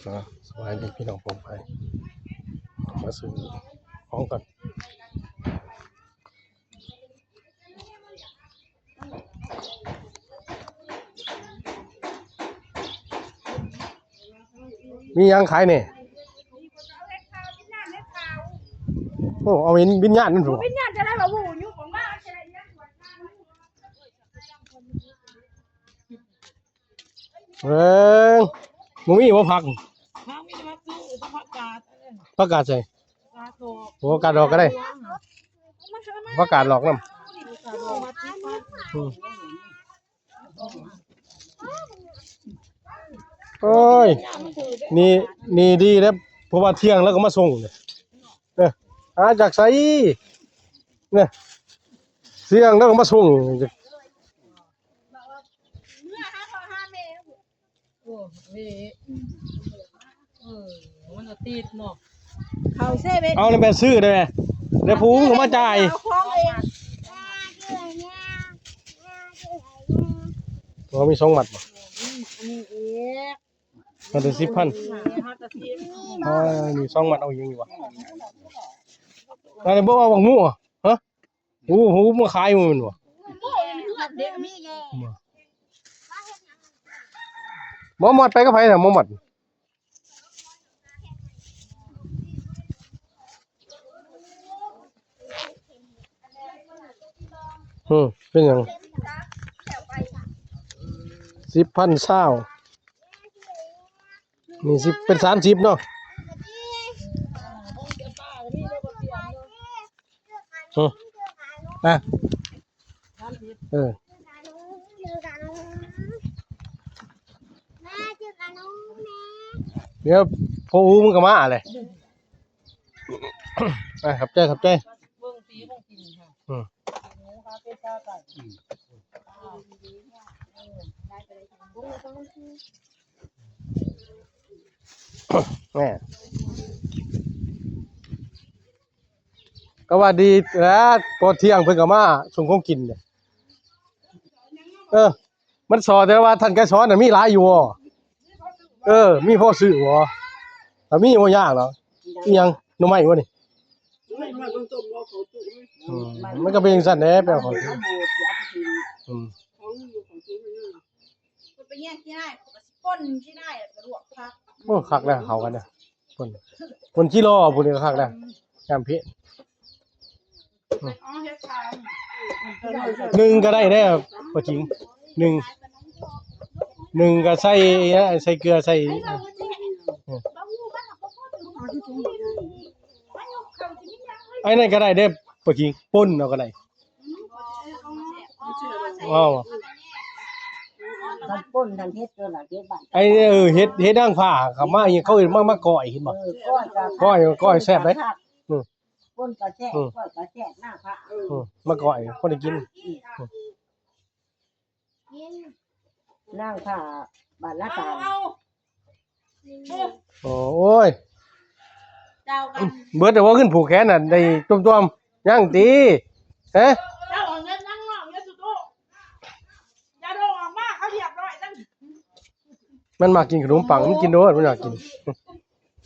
ອ່າ ສະບາຍດີພີ່ນ້ອງປ້ອງໄປ ມາຊື້ຂອງກັນ. ມີຫຍັງຂາຍແດ່? ໂອ້ ເອົາວິນ ວິນຍານມັນພຸ້ນ. ວິນຍານຈະໄດ້ວ່າ ໂອ້ ຍຸບອອກມາຈະໄດ້ຫຍັງກວດກາ. ເບິ່ງ ບໍ່ມີບໍ່ຜັກ? ຜັກມີແຕ່ຜັກກູດ ຜັກກາດ ເອີ ຜັກກາດໃສ? ຜັກກາດດອກ ໂອ້ ກາດດອກກໍໄດ້ ຜັກກາດດອກນຳ. ອືມ ໂອ້ຍ ນີ້ ນີ້ດີເດ້ ເພາະວ່າທ່ຽງແລ້ວກໍມາສົ່ງເດ້. ເອີ ຫາຈາກໃສ? ນີ້ ທ່ຽງແລ້ວກໍມາສົ່ງ. ເມື່ອຫາພໍ່ຫາແມ່ ໂອ້ ເວ ເອີ ມັນກໍຕິດເນາະ ເຂົ້າເຊເວັ່ນ ເອົາແມ່ຊື້ໄດ້ແມ່ ແລ້ວຜູ້ຫຶງກໍມາຈ່າຍ ເອົາຂອງເອງ ບໍ່ມີສອງມັດບໍ່? ອັນນີ້ອີກ ມັນໄດ້ສິບພັນ ເຮົາຈະຊິມ ອ່າ ມີສອງມັດ ເອົາອີກຢູ່ຫວາ? ອັນນີ້ບໍ່ເອົາບັກໝູ່ຫະ? ໂອ້ໂຫ ມາຂາຍມື້ແມ່ນບໍ່? ໝໍໝອດໄປກັບໃຜນະ ໝໍໝອດ? ເປັນຫຍັງ? ສິບພັນ ຊາວ ນີ້ສິບ ເປັນສາມສິບເນາະ. ເອີ ເອີ ດຽວພໍ່ອູມັນກໍມາແຫຼະ. ອ່າ ຂອບໃຈ ຂອບໃຈ. ເບິ່ງສີຂອງກິນ ອືມ ແມ່ ກໍວ່າດີແຫຼະ ພໍທ່ຽງເພິ່ນກໍມາສົ່ງຂອງກິນເດ້. ເອີ ມັນສໍແຕ່ວ່າທ່ານໄກສອນນະມີຫຼາຍຢູ່ບໍ່? ເອີ ມີພໍຊື້ບໍ່? ຖ້າມີບໍ່ຍາກດອກ. ອີຫຍັງ ໜໍ່ໄມ້ບໍ່ນີ້? ອືມ ມັນກໍເປັນຈັ່ງຊັ້ນແຫຼະ ແປເຂົ້າ ອືມ ໄປແຍກຂີ້ໄດ້ ກໍຊິປົ່ນຂີ້ໄດ້ ແລ້ວກໍລວກຜັກ. ໂອ້ ຄັກແລ້ວ ເຂົ້າກັນນະ ປົ່ນ ປົ່ນຈີລໍພຸ້ນນີ້ກໍຄັກແລ້ວ ຍາມພີ້. ໜຶ່ງກໍໄດ້ເດ້ ປາຈິງ ໜຶ່ງ ໜຶ່ງກໍໃສ່ ໃສ່ເກືອ ໃສ່ ເອີ ອັນນັ້ນກໍໄດ້ເດ້ ປາຈິງ ປົ່ນເອົາກໍໄດ້. ເວົ້າ ຄັນປົ່ນ ຄັນເຮັດຕົວນັ້ນເຮັດບ້ານ ໄອ້ ເອີ ເຫັດ ເຫັດນາງຟ້າເຂົ້າມາ ເຂົາເອີ້ນມາ ມາກ້ອຍ ເຫັນບໍ່? ເອີ ກ້ອຍກໍ ກ້ອຍ ກ້ອຍແຊບເດ້. ອືມ ປົ່ນກໍແຊບ ອືມ ກ້ອຍກໍແຊບ ນາງຟ້າ ອືມ ມາກ້ອຍ ພໍໄດ້ກິນ. ອືມ ນາງຟ້າບ້ານລາຕານ. ໂອ້ຍ ເຈົ້າກັນ ເບິດແລ້ວບໍ່? ເງິນຜູກແຂນນະ ໄດ້ຕົວມໆ ຍັງຕິ? ຮະ ເຈົ້າເອົາເງິນນາງນ້ອງເດີ ສຸໂຕ ຢ່າໂດດອອກມາ ເຂົາຮຽບຮ້ອຍແລ້ວ. ມັນມັກກິນຂະໜົມປັງ ມັນກິນໂລດ ມັນຢາກກິນ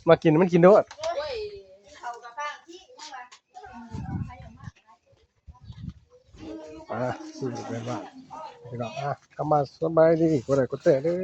ມັກກິນ ມັນກິນໂລດ. ໂອ້ຍ ເຂົາກໍຟັງທີ່ ອ່າ ຊິເປັນວ່າ ພີ່ນ້ອງ ອ່າ ກະມາສະບາຍດີ ກົດໄລກົດແຊເດີ.